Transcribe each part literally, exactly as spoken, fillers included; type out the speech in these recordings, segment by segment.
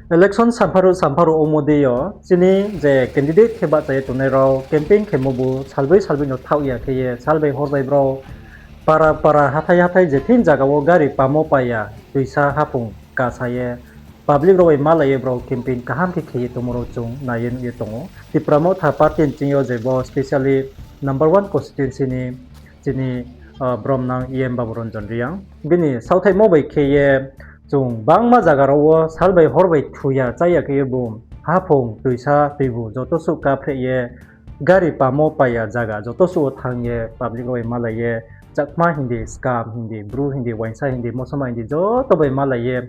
Election sampharuh sampharuh ongmo dei yo chini je candidate khe bahcha ye tongnai rao campaign khemo bu salboi salboi no thaoh ya khe ye salbai horbai brao para para hathái hathái je thing zaga wo gari pamo pai ya, tuisa haphung kasa ye public rao bai malai ye brao campaign kaham khe khe ye tongmo rao chung nai ye nuh ye tong ou. Tipra Motha party ni ching yo je bo specially number one constituency ni chini bromnang E M Baburanjan Reang bini saothaihmo bai khe ye chung bangma zaga rao wo salbai horbai thu ya chá ya khe ye bung haphung tuisa tuibu joto suh kaphreh ye gari pamo pai ya zaga joto suh wo thanng ye public rao bai malai ye Chakma hing di, Skam hing di, Bru hing di, Uaingsa hing di, Mosoma hing di joto bai malai ye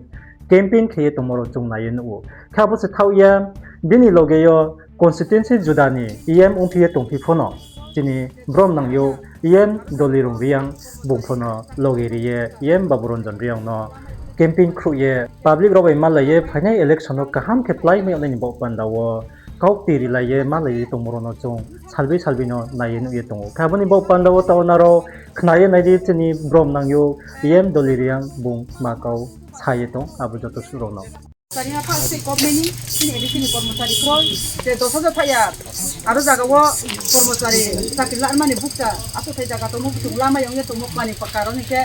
campaign khe ye tongmo rao chung nai ye nuh ou. Khe abo se thaoh ya, bini loge yo constituency juda ni E M ongphi ye tongphi pho no, chini bromnang yo E M Dolirung Reang bung pho no loge ri ye E M Baburanjan Reang no campaign khruh ye public rao bai malai ye phainai election no kaham khe pláimai yag nai ni baoh panda wo kaukti rilai ye malai ye tongmo rao no chung salboi salboi no nai ye nuh ye tong ou. Khe abo ni baoh panda wo taoh wo nrao khna ye nai di, chini bromnang yo E M Dolirung Reang bung ma kau sa ye tong abo joto suh rao no. Sari ha state government ni chini A D C ni kormochari kroi, je dos hajar thaih ya. Aro zaga wo kormochari chakri lanma ni bukcha achouhthai zaga tongmo, chung lama yong ye tongmo kma ni pakka rao ni khe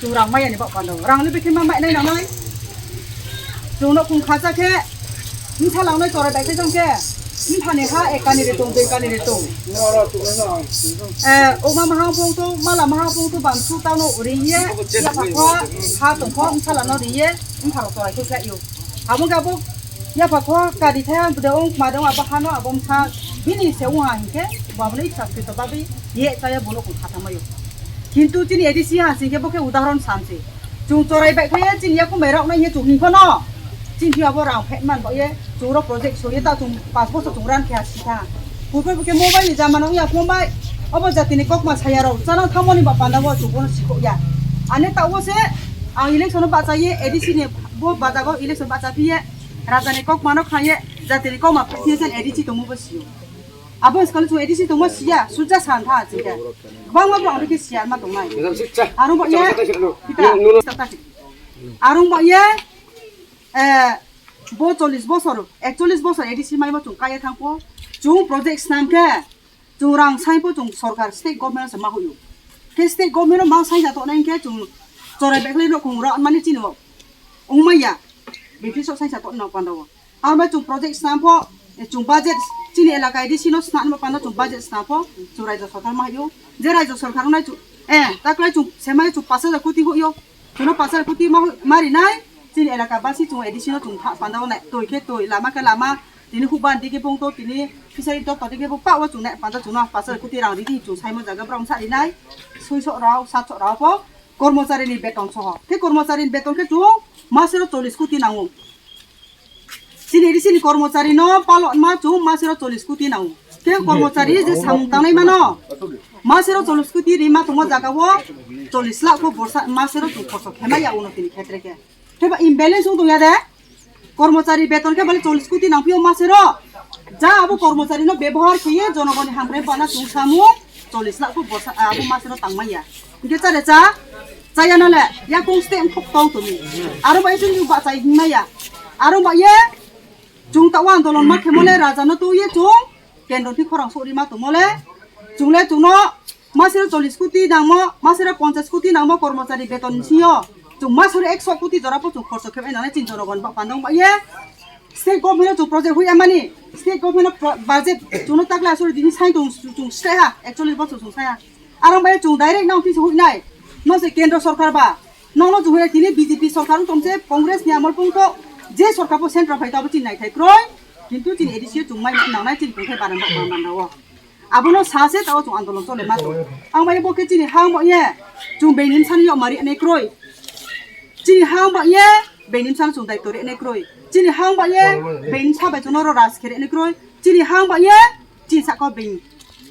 chung rang mai ya ni baoh panda wo. Rang le bekhe ma mai nai nangnai. Chung no khung khacha khe, bsa langnai chorai bai khe jang khe, mpha ni ha ek kani ri tong, dui kani ri tong. Oma maha phung to, mala maha phung to, bamsu tau no ri ye, yapha kho, ha tong kho, bsala no ri ye, mpha rao chorai khe khe ou. Abo khe abo, yapha kho, kari thai ha, de ong, kma de ong, abo ha no, abo bsa, bini se ong ha hing khe, bo abo no iksa krito babi, ye chá ye bo no khung khacha mai ou. Kintu chini A D C ha sing khe bo khe udahoron sam se. Chung chorai bai khe ye chini yakoung bai rao nai hing ye chung hing pho no. Chini thing abo rang pheh man baoh ye, chung ro project so ye ta chung panch bosor chung ran khe ha si tha. Purbe bo khe mobile ni jama no ong ya khe mobile. Abo jati ni kaukma saya rao chánang thanngmo ni ba panda wo chung bo no sikhouh ya. Ani taoh wo se, ang election no bahcha ye, A D C ni bo baja wo election bahcha phi ye, raja ni kaukma no khna ye, jati ni kaukma pheh phi ye se A D C tongmo bo si ou. Abo skal chung A D C tongmo si ya, suja san tha ching khe. Gbangma brao ang khe si ya ma tongnai. Arung ba ye, arung ba ye, bo chollish bosor, ekchollish bosor A D C maimo chung ká ye thanng pho, chung project snam khe, chung rang saing pho chung sorkar state government no se ma hoih ou. Khe state government no ma saing ja tongnai khe chung chorai bekhlai no khung rao mani chini wo ongmai ya. Bini so saing sa tongnai panda wo. Aro bai chung project snam pho, chung budget, chini elaka A D C no snam panda chung budget snam pho, chung raijo sorkar ma hoih ou. Je raijo sorkar ong nai, taklai chung semai chung paanch hajar koti hoih ou. Chung no paanch hajar koti ma ri nai, chini elaka basi chung A D C no chung tha panda wo nai, toi khe toi, lama khe lama, tini hukban di khe bung to, tini fishery doptor di khe bung pah wo chung nai panda chung no paanch hajar koti rang ri di chung saimo zaga brao sa ri nai, soisoh rao, satsoh rao pho, kormochari ni beton soho. Khe kormochari ni beton khe chung masero chollish koti nang ou. Chini A D C ni kormochari no palotma chung masero chollish koti nang ou. Khe kormochari je samung tangnaima no masero chollish koti rima tongmo zaga wo chollish lakh pho borsa masero chung khorso khe mai ya, unnoti ni khetre khe. Kheba imbalance ong tong ya de? Kormochari beton khe bale chollish koti nangphi ou masero. Ja abo kormochari no bebohar khe ye jonogon ni hamkrai bana chung samung chollish lakh pho borsa abo masero tangmai ya. Hing khe cháre chá, cháya no le, yakoung state mkhok tong tong mi. Aro bai ye chung bahchai hingmai ya. Aro bai ye chung taoh wo andolon ma khemo le raja no tui ye chung kendro ni khorang souh rima tongmo le. Chung le chung no masero chollish koti nangmo, masero ponchas koti nangmo kormochari beton ni sing yo. Chung masero ekso koti jora pho chung khorso khe nai nangnai chini jonogon ba panda ong ba ye. State government no chung project hoih ya mani, state government no budget chung no taklai asuri tini saing tong chung sreh ha, actually bo chung saing ha. Aro bai ye chung direct nang thing se hoih nai. No se kendro sorkar ba. Nang no chung hoih nai tini B J P sorkar ong tong se, Congress ni amol pung to, je sorkar pho central phai to abo chini naithai kroi. Kintu chini A D C yo chung mai nangnai chini tongthai baran ba baran ba wo. Abo no sa se taoh wo chung andolon chole ma tong. Ang bai ye bo khe chini ha ong ba ye, chung being ni bsa ni yagma ri nai kroi. Chini ha ong ba ye, being ni bsa no chung daito ri nai kroi. Chini ha ong ba ye, being ni bsa bai chung no ro ras khe ri nai kroi. Chini ha ong ba ye, chini sahka being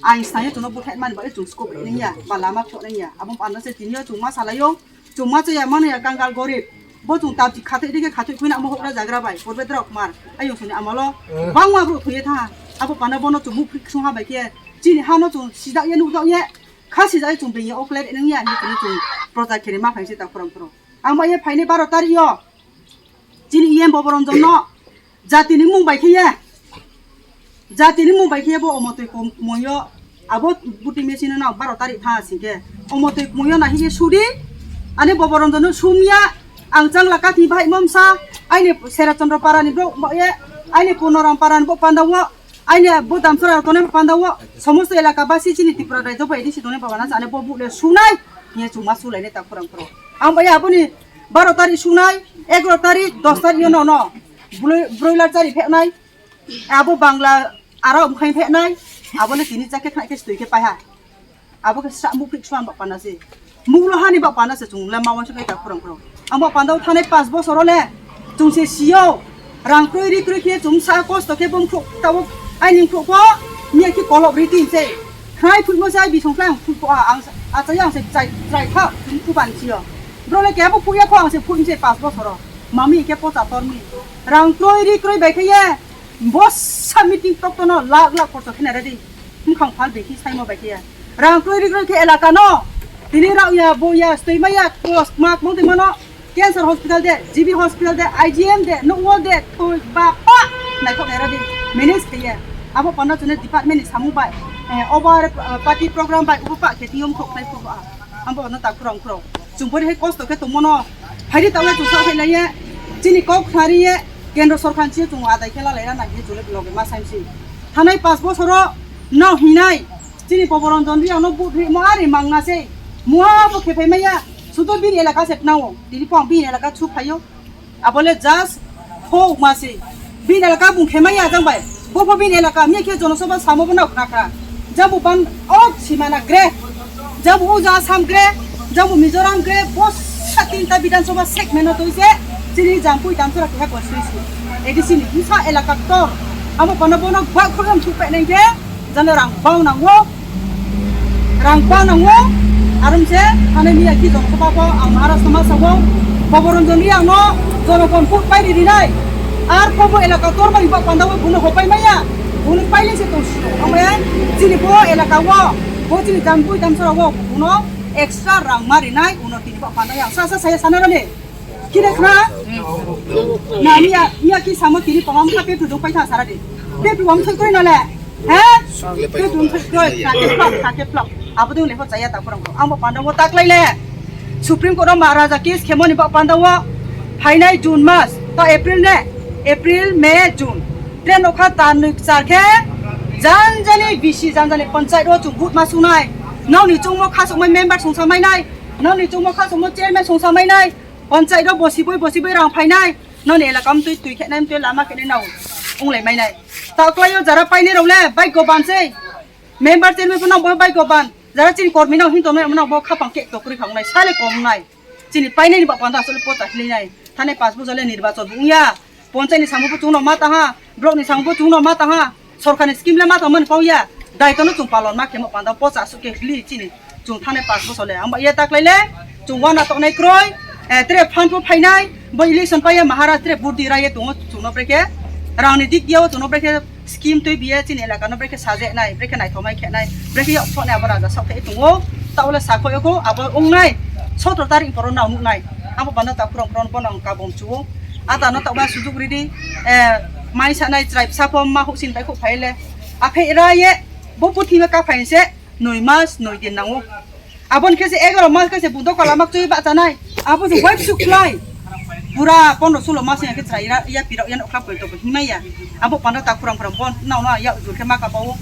ain snam ye chung no búthaih mani ba ye chung scope ri nai ya, ba lama pho nai ya. Abo panda se tini yo chung ma salai ou, chung ma chaya mano ya kangal gorib. Bo chung tabji khathoi di khe khathoi khui namo houhgra jagra bai, purbe drao kmar, ayong song ni amol wo bangma brouh thoi ye thanng ha. Abo panda bo no chung muhphri ksung ha bai khe, chini ha no chung sidak ye nuhdaoh ye, kha sidak ye chung being ye okle ri nai ya hing ye chung prochar khe ni ma phai se ta khorang khorang. Ang ba ye phainai baro tarik yo, chini E M Baburanjan no, Jati ni mmung bai khe ye, jati ni mmung bai khe ye bo omo toi kmoi yo, abo voting machine no nang baro tarik thanng sing khe, omo toi kmoi yo nahih ye su di, ani Boboronjon no sum ya, ang Changla Kathi bahaimo bsa, aini Sera Chondro para ni brouh ba ye, aini Purnoram para ni bo panda wo, aini bo Damsara tongnai bo panda wo, somosto elaka basi chini Tripura raijo bai A D C tongnai baba na sa ani bo vote le su nai, hing ye chung ma sulai nai takhu rang khro. Ang bai abo ni baro tarik su nai, egaro tarik, dos tarik yo no no, broiler chári pheh nai, abo Bangla aro mkhaing pheh nai, abo le tini chá khe khnai khe stoi khe pai ha. Abo khe sra muhphrik suan baoh panda se. Muhloha ni baoh panda se chung le ma uaingsouh nai takhu rang khro. Ang baoh panda wo thanngnai panch bosor wo le chung se si ou. Rang kroi ri kroi khe chung bsa kosto khe bo mkhrouh taoh wo aini mkhrouh pho miya khe kolop ri tin se. Khnai phuihmo se ai bisong khlai ang phuih pho a, ang achai ang se chrai, chrai tha, chung phu ban si ou. Bro le keha pho phuih ya kho, ang se phuih mi se panch bosor wo. Mami khe pocha tor mi. Rang kroi ri kroi bai khe ye. Bosa meeting tokto no lakh lakh khorcho khe nai ra di. Bkhang phal behi saimo bai khe ye. Rang kroi ri kroi khe elaka no. Tini rao ya, bo ya, stoi mai ya, kos mak mong tongma no. Cancer hospital de, G B hospital de, I G M de, nouh wo de, toi ba pa, naikhoh nai ra di, manage khe ye. Abo panda chung ni department ni samung bai, over party program bai, ubo pa khe thing yo mkhrouh khlai phuh ba. Abo no takhu rang khro. Chung bori hai kosto khe tongmo no, phai di taoh le chung saoh khe lai ye, chini kau khnari ye, kendro sorkar ni chi yo chung adai khe lalai ra nai hing ye chung le loge ma sai mi se. Thanngnai panch bosor wo nrao hing nai, chini Boboronjon Reang no vote rimo ari mang na sei. Muha pho khe phai mai ya, sudu bini elaka se tnang ou, tini pho ang bini elaka chu phai ou. Abo le just khouhma sei. Bini elaka bung khe mai ya jang bai. Bo pho bini elaka, mi khe jonosobha samo bo nrao khna kha. Jang bo ban ok simana gre. Jang bo uja Assam gre. Jang bo Mizoram gre. Bosa tinta Bidhan Sabha segment no tui se. Chini Jampui Damsara keha constituency. A D C ni bsa elaka ktor. Abo panda bo no ba khorjam thuh peh nai khe. Jang le rang bang nang ou. Rang bang nang ou. Aro se, thanngnai miya khe jonosobha pho ang Maharaj no ma sa ou. Boboronjon Reang no jonogon vote pai ri ri nai. Arphuh bo elaka ktor bai baoh panda wo bung no hopai mai ya. Bung no pai le se tong si ou. Ang bai chini bo elaka wo, bo chini Jampui Damsara wo bung no extra rang ma ri nai, bung no tini baoh panda ya. Sa, sa, sa ya sana ro ni. Khe de khna? Na, miya, miya khe samo tini paham kha petrol dong pai tha sara di. Petrol wam thoi kroi na le. He? Petrol thoi kroi, kha khe plop, kha khe plop. Abo dei le pho chaya takhu rang khro. Ang bo panda wo taklai le. Supreme Court wo Maharaja case khemo ni baoh panda wo. Phainai June mas, ta April ne? April, May, June. Tre nokha ta noi kchar khe. Janjani bisi, janjani panchayat wo chung vote ma sungnai. Nrao ni choungmo khasongmai member songsa mai nai. Nrao ni choungmo khasongmo chairman songsa mai nai. Panchayat wo bosiboi bosiboi rang phai nai. Nrao ni elaka mtui tui khe nai, mtui lama khe nai nrao onglai mai nai. Taklai yo jara painai rao le baigoban sei. Member chairman pho nrao bo baigoban. Jara chini kormi nrao hing tongnai rao nrao bo khapang khe tokroi kha ong nai, sa le kom nai. Chini painai ni baoh panda asuh le pocha khlai nai. Thanngnai panch bosor le nirbachon bo ong ya. Panchayat ni samung pho chung no ma tang ha. Block ni samung pho chung no ma tang ha. Sorkar ni scheme le ma tangmo ni kau ya. Daito no chung palon ma khemo panda pocha asuh khe hli chini. Chung thanngnai panch bosor le. Ang ba ye taklai le. Chung uana tongnai kroi. Tre fund pho phainai. Bo election pai ye Maharaj tre burdi rai ye tong ou chung no brekhe. Rang ni dik ya wo chung no brekhe scheme tuibi ye chini elaka no brekhe saje nai, brekhe naithomai khe nai, brekhe yak pho nai abo raja saoh khe tong ou. Taoh le sakhoih yo kho abo ong nai. Sotro tarik poro nrao nuh nai. Abo panda takhu rang khro no bo nang kabom chu ou. Ata no taoh ba sujuk ri di. Mai sa nai chrai bsa pho ma houhsin bai khouh phai le. Apheh ra ye. Bo purthimbi kaphai se noi mas noi din nang ou. Abo ni khe se egaro mas khe se bung doka lama kchoi bahcha nai. Abo se wai bsuh khlai. Pura pondro sulo mas ya khe chrai ya, ya pirao ya nouhkhla poito bo hingmai ya. Abo panda takhu rang khro bo nrao no yak jur khe ma kaba ou.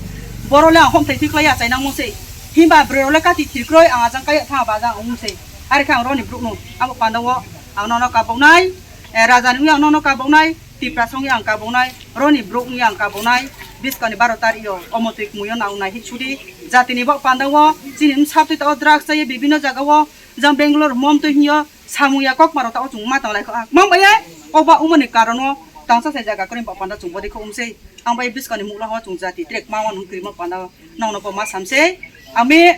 Boro le ang homthai thikhlai ya chainangmo sei. Himba broi rao le kati thir kroi ang ajang kaya thanng ba ajang ong sei. Are khe ang ro ni brouh no. Abo panda wo ang nrao no kabau nai. Raja ni ong ye ang nrao no kabau nai. Tiprasa ong ye ang kabau nai, ro ni brouh ong ye ang kabau nai, buskang ni baro tarik yo, omo toi kmoi yo nang nai hih su di, jati ni baoh panda wo, chini bsa tui taoh wo drugs chá ye bibhinno zaga wo, jang Bangalore, Mumbai hing yo, samung ya kaukma rao taoh wo chung ma tanglai kho ha. Mang bai ye, oba ongmo ni karon wo, tangsa se zaga kroi baoh panda chung bodei kho ong sei. Ang bai buskang ni muhla wo chung jati tre kma wo nung krimo panda wo, nrao no bo ma sam sei. Ami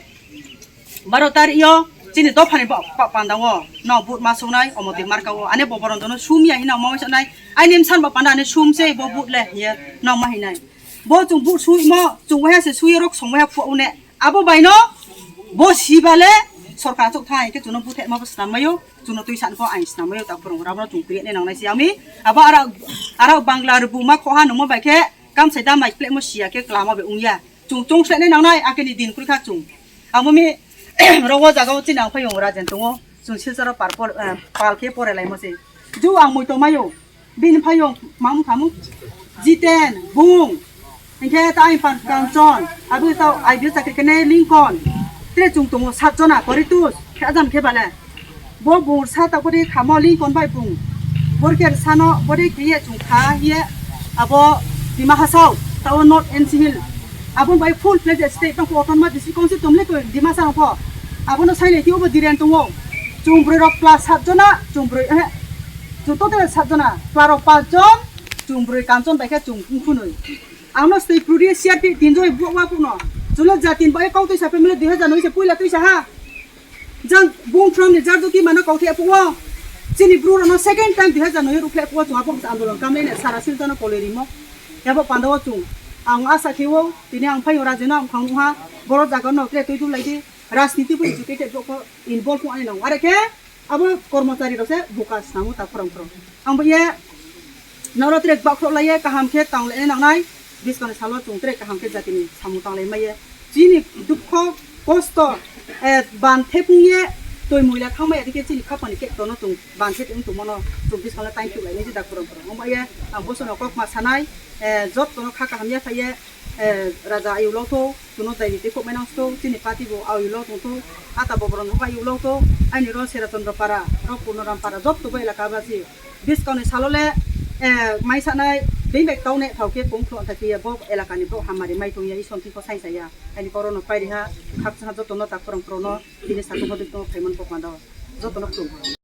Baro tarik yo chini dopha ni baoh panda wo nrao vote ma sung nai, omo toi marka wo. Ani Boboronjon no sum ya hing nrao ma uaingsouh nai. Aini bsa ni baoh panda ani sum se bo vote le hing ye nrao ma hing nai. Bo chung vote suimo, chung waiha se sui ye rok song waiha phuh ou ne. Abo bai no bo siba le Sorkar achouh thanng khe chung no búthaima bo snam mai ou, chung no tuisa pho ain snam mai ou, takhu rao, abo no chung kri nai nangnai se yag mi. Abo aro, aro Bangla rbu ma khoh ha nungmo bai khe, kamsai da mai kplehmo si ya khe klamo bai ong ya. Chung choungsleh nai nangnai, akhe ni din kroi kha chung. Abo mi, ro wo zaga wo chini ang phaiyong Rajen tong ou, chung Silchar wo pal khe porelaimo se. Ju ang moito mai ou, bini phaiyong mang kha mo, Jiten, bung, hing khe ta aini pan Kanchon, abo tao I B S chakri khe nai Lincoln. Tre chung tong ou sat jona, Koritus khe ajam khe bale. Bo bung rsa ta bodei khamo Lincoln bai bung. Bor khe rsa no bodei khe ye chung kha ye abo Dima Hasao, tao North N C Hills. Abo bai full fledged state tang pho, autonomous district council tong le koi Dimasa rao pho. Abo no sailai ti obo Dhiren tong ou. Chung broi rao plus sat jona, chung broi, eh, chung total sat jona, plus rao pas jon, chung broi Kanchon bai khe chung mkhunoi. Ang no stoi prudi C R P tin joi bo wa phuh no. Chung le jati ni bai kau tuisa family dui hazar noi se poila tuisa ha. Jang bung from ni jar juti mano kauthai phuh wo. Chini Bru rao no second time dui hazar noi ruhkhlai phuh wo chung abo andolon kamlai nai sara Silchar no koloi rimo. Abo panda wo chung. Ang asa khe ou, tini ang phaiyong Rajen no ang phang nuh ha, boro zaga no tre tui dulai di, rajniti bo educated bo pho involve ong nai nang. Are khe abo kormochari rao se buka snam ou takhu rao. Ang bo ye nrao tre bakhrouhlai ye kaham khe tanglai nai nangnai, buskang ni sal wo chung tre kaham khe jati ni samung tanglai mai ye. Chini dukho, kosto, eh, ban thephung ye, toi moila thanngmai ya dei khe chini khapang ni kekto no chung ban the tong tongmo no chung buskang le taingthuhlai nai se takhu rao. Ang bo ye, ang bo song no kaukma sanai, eh, joto no kha kaham ya phai ye, eh, raja ayuh lau thou, chung no daini tuikhouhmai nang thou, chini party bo ayuh lau tong thou, ata bo borok no ayuh lau thou, aini ro Sera Chandra para, ro Purnoram para, joto bo elaka basi. Buskang ni sal wo le, eh, mai sanai, being bai kau nai thao khe kong khloh tha khe ye bo elaka ni brouh hamari mai tong ya, Isor ni thing pho saingsa ya. Aini kau rao no pairi ha, khakchang ha joto no takhu rao no, tini sakhuh pho dei tong phaimo no bo panda wo. Joto no khulum.